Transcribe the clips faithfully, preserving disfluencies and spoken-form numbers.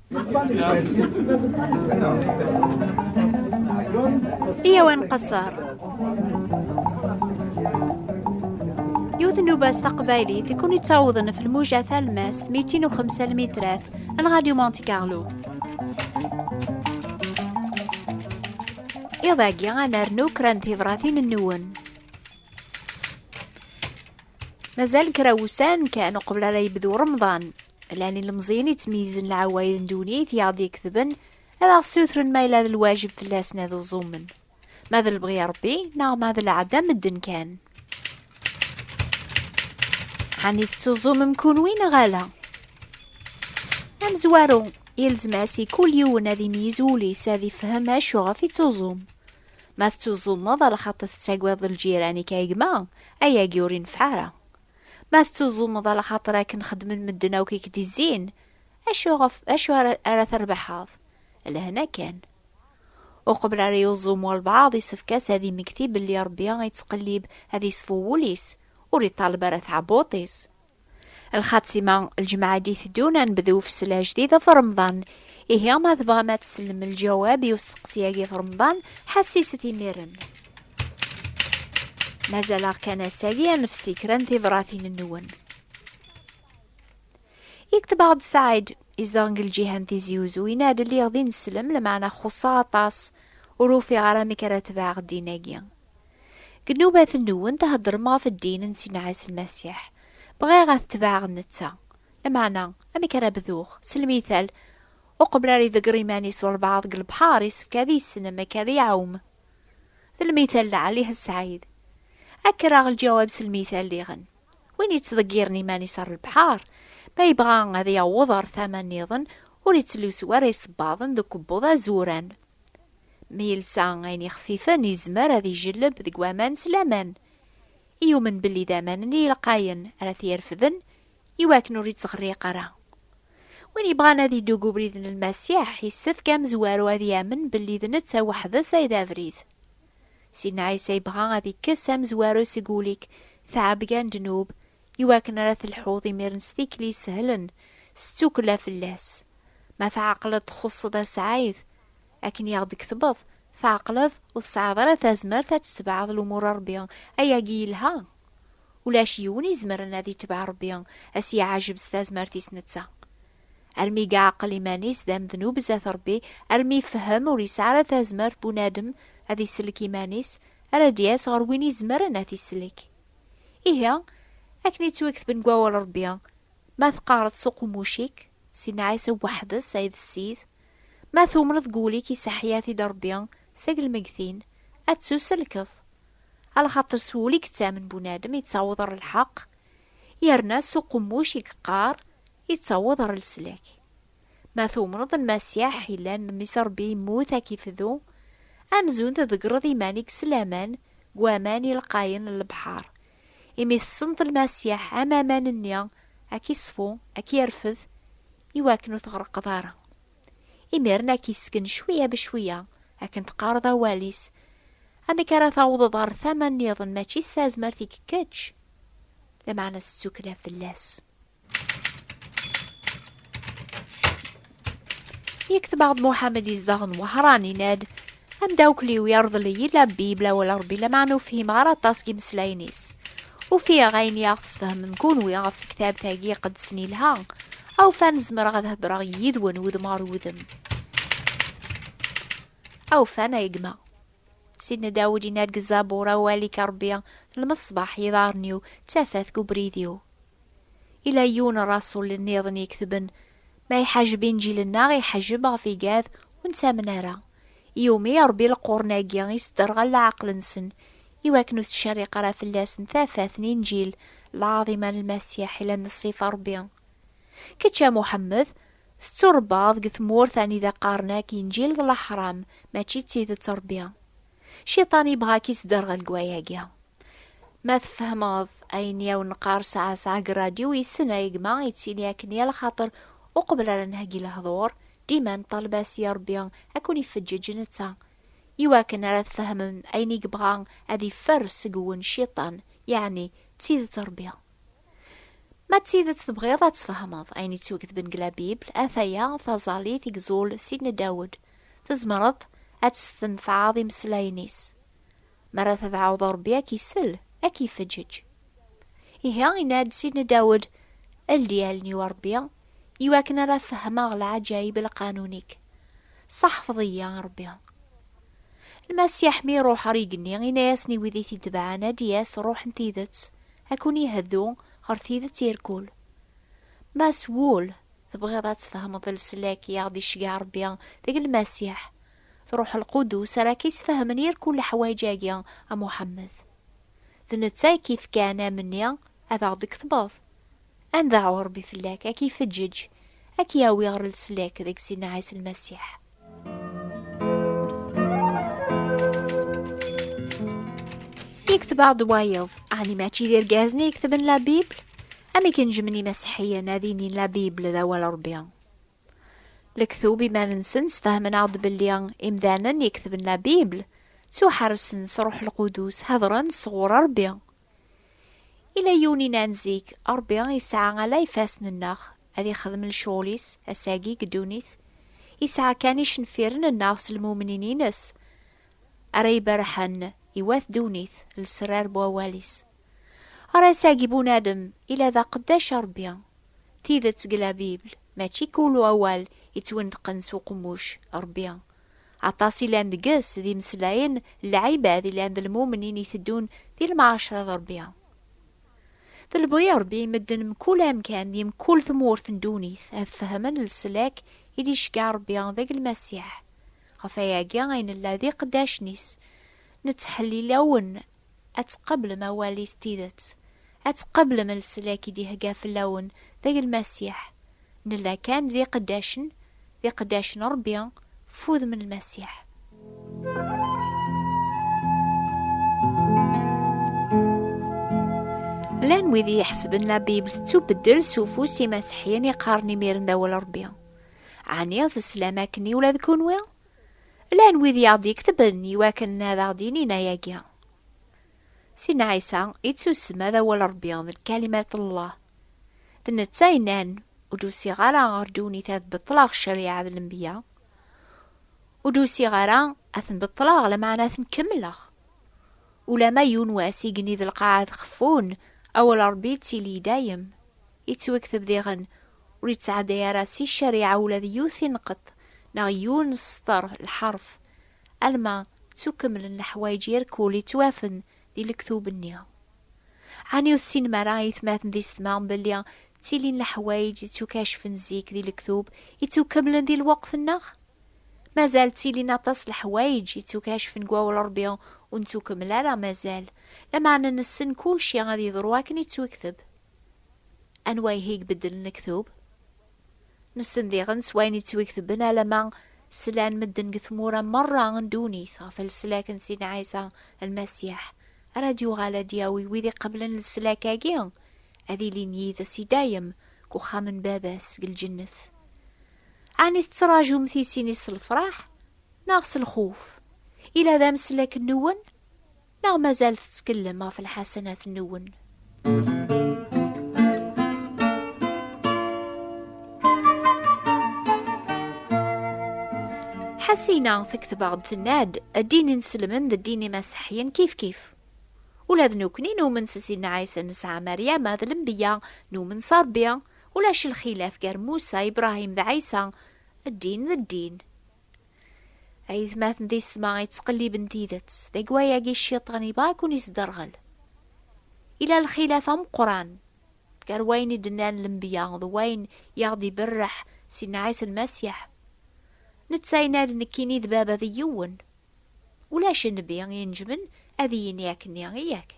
Iyaw ad nqeṣṣer. Yiwet n nubast taqbaylit i kun-ittawḍen ɣef lmuja talmast mitin u xemsa lmitrat n Radio Monte Carlo. Iḍ-agi ad nernu kra n tibratin-nwen. Mazal kra wussan kan uqbel ara yebdu Remḍan, llan ilemẓiyen yettmeyyizen leɛwayed n ddunit i aɣ-d-iketben, ad aɣ-ssutren ma yella d lwajeb fell-asen ad uẓumen. Ma d lebɣi n Ṛebbi, neɣ ma d lɛada n medden kan. Ɛni tettuẓumem kunwi neɣ ala? Amezwaru, yelzem-as i kul yiwen ad imeyyez wul-is, ad ifhem acu ɣef ittuẓum. Ma tettuẓumeḍ ala xaṭer tettagadeḍ lǧiran-ik a gma, ayagi ur ineffeɛ ara. Ma tettuẓumeḍ ala xaṭer akken xeddmen medden akk i k-d-izzin, acu ɣef, acu ara, ara terbeḥeḍ? Lehna kan. Uqbel ara yuẓum walbeɛḍ, isefk-as ad imekti belli Ṛebbi ittqellib ad iṣfu wul-is, ur iṭaleb ara taɛebbuḍt-is. Lxatima, lǧemɛa i d-iteddun, ad nebdu ufessel ajdid ɣef Remḍan. Ihi, ma tebɣam ad teslem lǧawab i usteqsi-agi ɣef Remḍan, ḥassiset imiren. Mazal-aɣ kan ass-agi ad nefsi kra n tibratin-nwen. Yekteb-aɣ-d Saɛid, izdeɣ deg lǧiha n Tizi Uzzu, yenna-d: "Lliɣ d ineslem, lameɛna xuṣṣeɣ aṭas, ur ufiɣ ara amek ara tebɛeɣ ddin-agi." Deg nnubat-nwen, theddrem ɣef ddin n Sidna Ɛisa Lmasiḥ. Bɣiɣ ad t-tebɛeɣ netta. Lameɛna, amek ara bduɣ? S lmital, uqbel ara iḍegger iman-is walbeɛḍ deg lebḥer, yessefk ad yessen amek ara iɛum. D lmital lɛali a Sɛid. Ad k-rreɣ lǧawab s lmital diɣen. Win yettḍeggiren iman-is ɣer lebḥer, ma yebɣa ad yaweḍ ɣer tama nniḍen, ur yettlusu ara isebbaḍen d ukebbuḍ azuran. Mi yelsa ayen ixfifen, yezmer ad ijelleb deg waman s laman. Yumen belli d aman-nni yelqayen ara t-yerfden, iwakken ur yettɣerriq ara. Win yebɣan ad iddu deg ubrid n Lmasiḥ, yessefk amezwaru ad yamen belli d netta weḥd-s ay d abrid. Sidna Ɛisa yebɣa ad ikkes amezwaru seg wul-ik, tɛebga n ddnub, iwakken ara telḥuḍ imiren s tikli isehlen, s tukkla fell-as. Ma tɛeqleḍ txuṣṣeḍ a Sɛid, akken i aɣ-d-tketbeḍ, tɛeqleḍ ur tesɛiḍ ara tazmert ad tessebɛeḍ lumuṛ n Ṛebbi, ayagi yelha. Ulac yiwen izemren ad itbeɛ Ṛebbi, a s-yeɛjeb s tazmert-is netta. Armi i yeɛqel iman-is d amednub zdat Ṛebbi, armi ifhem ur yesɛi ara tazmert bunadem ad isellek iman-is, ara d-yas ɣer win izemren ad t-isellek. Ihi, akken i ttwaketben deg wawal Ṛebbi, ma teqqareḍ s uqemmuc-ik, Sidna Ɛisa weḥd-s ay d Ssid, ma tumneḍ deg wul-ik iseḥḥi-t-id Ṛebbi seg lmegtin, ad tsusellkeḍ. Alaxaṭer s wul i yettamen bunadem, yettaweḍ ɣer lḥeqq, yerna s uqemmuc i yeqqar, yettaweḍ ɣer leslak. Ma tumneḍ Lmasiḥ yellan d Mmi-s Ṛebbi yemmut ad k-ifdu, amzun tḍeggreḍ iman-ik s laman deg waman ilqayen n lebḥer. Imi tessneḍ Lmasiḥ am aman-nni, ad k-iṣfu, ad k-irfed, iwakken ur tɣerqeḍ ara. Imiren ad k-isken cwiya bcwiya, akken teqqareḍ awal-is. Amek ara tawḍeḍ ɣer tama nniḍen mačči s tazmert-ik kečč, lameɛna s ttukkla fell-as? Yekteb-aɣ-d Muḥamed izdeɣen Wehran, yenna-d: "Amdawkel-iw yerḍel-iyi la Bible, awal Ṛebbi, lameɛna ur fhimeɣ ara aṭas n yimeslayen-is. Ufiɣ ayen i aɣ-tesfehmem kunwi ɣef tektabt-agi iqedsen ilha. Awfan zemreɣ ad hedreɣ yid-wen wudem ɣer wudem." Awfan a gma. Sidna Dawed yenna-d deg Zabur: "Awal-ik a Ṛebbi d lmeṣbaḥ i yiḍarren-iw, d tafat deg ubrid-iw." Ila yiwen n ṛasul nniḍen iketben: "Ma iḥajeb Inǧil-nneɣ, iḥajeb ɣef igad ur nettamen ara. Yumi Ṛebbi lqurn-agi, isderɣal leɛqel-nsen, iwakken ur tettcerriq ara fell-asen tafat n Inǧil, lɛaḍima n Lmasiḥ, ila n ṣṣifa Ṛebbi. Kečč a Muḥemmed, tetturebbaḍ deg tmurt anida qqaren-ak Inǧil d leḥram, mačči d tidet Ṛebbi. Cciṭan yebɣa ad k-isderɣel deg wayagi." Ma tfehmeḍ ayen i awen-neqqar saɛa saɛa deg rradyu, yessen a gma, yettili akken yal xaṭer uqbel ara nheggi lehdur, dima neṭṭaleb-as i Ṛebbi ad ken-ifeǧǧeǧ netta, iwakken ara tfehmem ayen i yebɣa ad iffer seg-wen cciṭan, yeɛni d tidet Ṛebbi. Ma d tidet tebɣiḍ ad tfehmeḍ ayen yettwaketben deg la Bible, ataya taẓallit i yeẓul Sidna Dawed. Tzemreḍ ad testenfɛeḍ imeslayen-is. Mi ara tedɛuḍ Ṛebbi, ad k-isel, ad k-ifeǧǧeǧ. Ihi, yenna-d Sidna Dawed: "Ldi allen-iw a Ṛebbi, iwakken ara fehmeɣ leɛǧayeb n lqanun-ik. Seḥfeḍ-iyi a Ṛebbi." Lmasiḥ mi iṛuḥ ɣer igenni, yenna-yasen i wid i t-itebɛen ad d-yas Ṛuḥ n tidet, ad ken-iheddu ɣer tidet irkul. Ma s wul tebɣiḍ ad tfehmeḍ leslak i aɣ-d-iceggeɛ Ṛebbi deg Lmasiḥ, d Ṛuḥ Lqudus ara k-isfehmen irkul leḥwayeǧ-agi, a Muḥemmed. D netta i k-ifkan amenni ad aɣ-d-tketbeḍ. Ad nedɛu Ṛebbi fell-ak, ad k-ifeǧǧeǧ, ad k-yawi ɣer leslak deg Sidna Ɛisa Lmasiḥ. Yekteb-aɣ-d wayeḍ, ɛni mačči d irgazen i iketben la Bible? Amek i nejmen imaseḥḥiyen ad inin la Bible d awal Ṛebbi? Lektub iman-nsen sfehmen-aɣ-d belli imdanen iketben la Bible ttuḥersen s Ṛuḥ Lqudus, hedṛen sɣur Ṛebbi. Ila yiwen inan zik, Ṛebbi yesɛa ala ifassen-nneɣ, ad ixdem lecɣel-is ass-agi deg ddunit. Yesɛa kan icenfiren-nneɣ s lmumnin-ines, ara iberrḥen i wat ddunit lesrar n wawal-is. Ɣer ass-agi bunadem ila d aqeddac Ṛebbi. Tidet deg la Bible, mačči kul awal yettwenṭqen s uqemmuc Ṛebbi. Aṭas i llan deg-s d imeslayen n lɛibad i llan d lmumnin iteddun di lemɛacra d Ṛebbi. D lebɣi Ṛebbi i medden mkul amkan di mkul tmurt n ddunit ad fehmen leslak i d-iceggeɛ Ṛebbi deg Lmasiḥ. Ɣef wayagi ay nella d iqeddacen-is, nettḥellil-awen ad tqeblem awal-is tidet, ad tqeblem leslak i d-ihegga fell-awen deg Lmasiḥ. Nella kan d iqeddacen, d iqeddacen n Ṛebbi, f udem n Lmasiḥ. Llan wid i iḥesben la Bible tettubeddel s ufus imaseḥḥiyen iqqaren imiren d awal Ṛebbi. Ɛni teslam akkenni ula d kunwi? Llan wid i aɣ-d-iketben iwakken ad aɣ-d-inin ayagi. Sidna Ɛisa yettusemma d awal Ṛebbi, d lkalimat n Allah. D netta yennan: "Ur d-usiɣ ara ɣer ddunit ad beṭṭleɣ ccariɛa d lenbiya. Ur d-usiɣ ara ad ten-beṭṭleɣ, lameɛna ad ten-kemmleɣ." Ulama yiwen wass igenni d lqaɛa txeffun, awal Ṛebbi yettili dayem. Yettwakteb diɣen: "Ur yettɛedday ara si ccariɛa ula d yiwet i nnqeḍ, neɣ yiwen n ssṭer, lḥerf, alma ttukemmlen leḥwayeǧ irkul yettwafen di lektub-nni." Ɛni ur tessinem ara, aytmaten d yessetma, belli ttilin leḥwayeǧ yettukacfen zik di lektub, yettukemmlen di lweqt-nneɣ? Mazal ttilin aṭas leḥwayeǧ yettukacfen deg wawal Ṛebbi ur nettukemmel ara, mazal, lameɛna nessen kulci ad yeḍru akken yettwakteb. Anwa ihi ibeddlen lektub? Nessen diɣen s wayen yettwaketben alama slan medden deg tmura merra n ddunit ɣef leslak n Sidna Ɛisa Lmasiḥ, ara d-yuɣal ad d-yawi wid iqeblen leslak-agi ad ilin yid-s i dayem deg uxxam n Baba-s deg lǧennet. Ɛni tettraǧum tisin-is s lefraḥ neɣ s lxuf? Ila d ameslak-nwen? Neɣ mazal tettkellem ɣef lḥasanat-nwen? Ḥasina tekteb-aɣ-d, tenna-d: "Ddin inselmen d ddin imaseḥḥiyen kifkif. Ula d nekkni numen s Sidna Ɛisa, nesɛa Maryama d lenbiya, numen s Ṛebbi. Ulac lxilaf gar Musa, Ibṛahim d Ɛisa. Ddin d ddin." Aytmaten d yessetma yettqelliben tidet, deg wayagi cciṭan yebɣa ad ken-isderɣel. Ila lxilaf ameqqran gar wayen i d-nnan lenbiya d wayen i aɣ-d-iberreḥ Sidna Ɛisa Lmasiḥ. Netta yenna-d: "Nekkini d Baba d yiwen." Ulac nnbi inejmen ad yini akkenni, yak?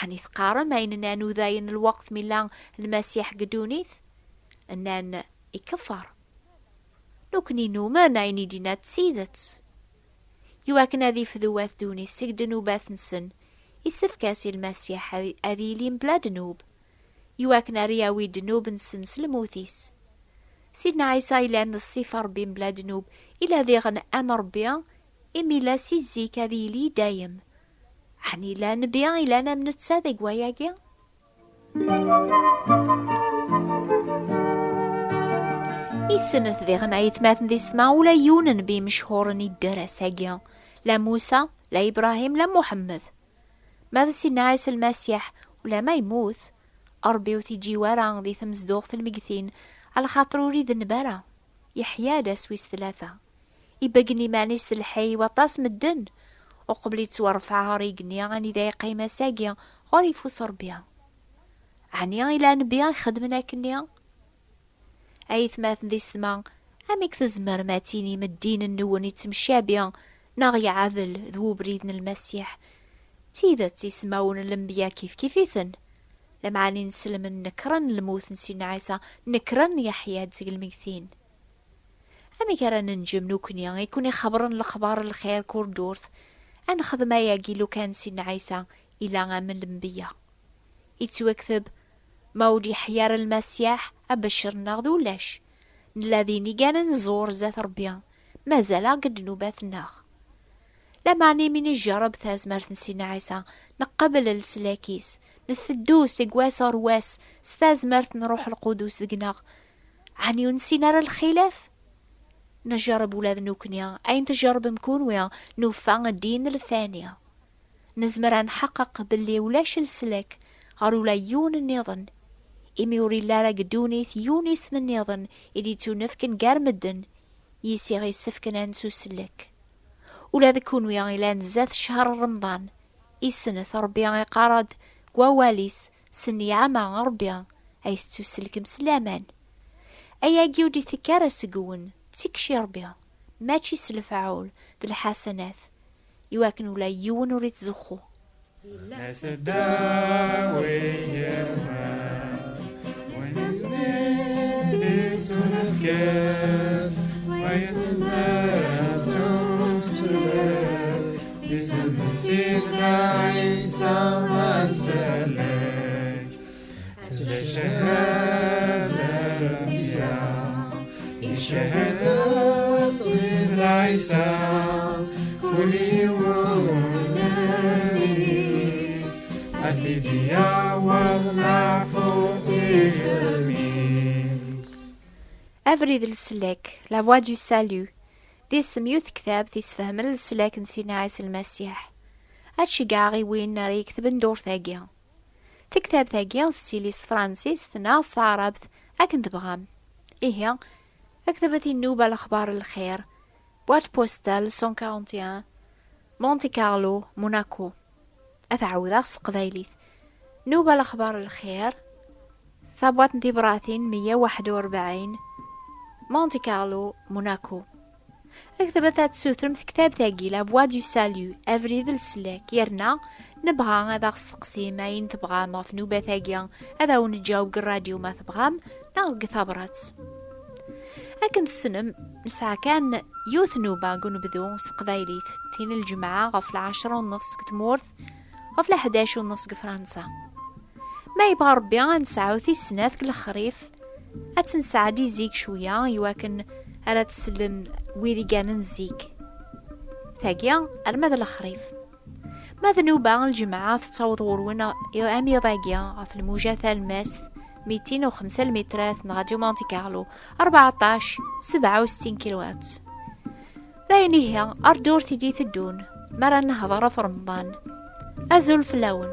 Ɛni teqqarem ayen nnan udayen n lweqt mi yella Lmasiḥ deg ddunit? Nnan: "Ikeffer." Nekkni numen ayen i d-yenna d tidet. Iwakken ad ifdu wat ddunit seg ddnubat-nsen, issefk-as i Lmasiḥ ad, ad yili mebla ddnub, iwakken ar yawi ddnub-nsen s lmut-is. Sidna Ɛisa yellan d ṣṣifa Ṛebbi mebla ddnub, ila diɣen am Ṛebbi, imi ila si zik ad yili dayem. Ɛni ila nnbi ilan am netta deg wayagi? Isnet diɣen aytmaten di ssma ula yiwen n bi mechuren idder ass-agi, la Musa, la Ibrahim, la Muḥemmed. Ma d Sidna Ɛisa Lmasiḥ, ulamma yemmut, Ṛebbi ur t-iǧǧi wara di tmezduɣt n lmegtin, alaxaṭer ur idenb ara. Yeḥya-d ass wis tlata. Ibeggen iman-is d lḥay i waṭas medden, uqbel ittwarfeɛ ɣer igenni anida yeqqim ass-agi ɣur ifus Ṛebbi. Ɛni ila nnbi ixedmen akkenni? Aytmaten di ssma, amek tzemrem ad tinim ddin-nwen ittemcabi neɣ iɛadel d wubrid n Lmasiḥ? D tidet, ismawen n lenbiya kifkif-iten. Lameɛna inselmen nekren lmut n Sidna Ɛisa, nekren Yeḥya-d seg lmegtin. Amek ara nenǧem nukni i kun-ixebbren lexbar n lxir kurdurt? Ad nexdem ayagi lukan Sidna Ɛisa ila am lenbiya. Ittwakteb, ma ur d-yeḥya ara Lmasiḥ, abeccer-nneɣ d ulac. Nella d inigan nẓur zdat Ṛebbi, mazal-aɣ deg ddnubat-nneɣ. Lameɛna imi nejjerreb tazmert n Sidna Ɛisa, neqbel leslak-is, nteddu seg wass ɣer wass s tazmert n Ṛuḥ Lqudus deg-neɣ, ɛni ur nessin ara lxilaf? Njerreb ula d nukni ayen tjerrbem kunwi, nufa ddin lfani. Nezmer ad nḥeqqeq belli ulac leslak ɣer ula yiwen nniḍen, imi ur illi ara deg ddunit yiwen isem nniḍen i d-ittunefken gar medden, yis i ɣ-issefken ad nettusellek. Ula d kunwi ilan zdat ccher n Remḍan, isnet Ṛebbi iqqar-d deg wawal-is, s nniɛma n Ṛebbi ay tettuselkem s laman. Ayagi ur d-itekk ara seg-wen, d tikci Ṛebbi, mačči s lefɛul d lḥasanat, iwakken ula yiwen ur ittzuxxu. Yella seddaw i yirman, win yettnadi ttnefkir, wa yettnadi ttnefkir, isem Sidna Ɛisa ma nsellek. Tella cahada n Rebbi, i cahada Sidna Ɛisa, kul yiwen ad t-id-yaweḍ meɛfuf s isem-is. Abrid n leslak, La Voie du Salut, d isem yiwet tektabt isfehmen leslak n Sidna Ɛisa Lmasiḥ. Ad ceggɛeɣ i win ara iketben ddurt-agi. Tektabt-agi tettili s tefransist neɣ s taɛrabt, akken tebɣam. Ihi, ktbet i nnuba lexbar n lxir, boîte postale cent quarante et un, Monte Carlo, Monaco. Ad ɛawdeɣ s teqbaylit. Nnuba lexbar n lxir, tabwaṭ n tibratin meyya u waḥed u rebɛin, Monte Carlo, Monaco. Ktbet ad tessutrem tektabt-agi, La Voie du Salut, Abrid n leslak, yerna nebɣa ad aɣ-testeqsim ayen tebɣam ɣef nnubat-agi, ad awen-neǧǧaweb deg ṛṛadyu ma tebɣam, neɣ deg tabṛat. Akken tessnem, nesɛa kan yiwet nnuba deg unebdu s teqbaylit, tin n lǧemɛa ɣef lɛecṛa u nnefṣ deg tmurt, ɣef leḥdac u nnefṣ deg Fransa. Ma yebɣa Ṛebbi ad nesɛu tis snat deg lexrif, ad tt-nesɛeddi zik cwiya, iwakken ara tsellem wid i gganen zik. Tagi, arma d lexrif. Ma d nnuba n lǧemɛa tettaweḍ ɣur-wen am iḍ-agi ɣef lmuja talemmast, mitin u xemsa lmitrat n Radio Monte Carlo, rbeɛṭac sebɛa u settin kilohertz. D ayen ihi, ar ddurt i d-iteddun, mi ara nehḍer ɣef Remḍan. Azul fell-awen.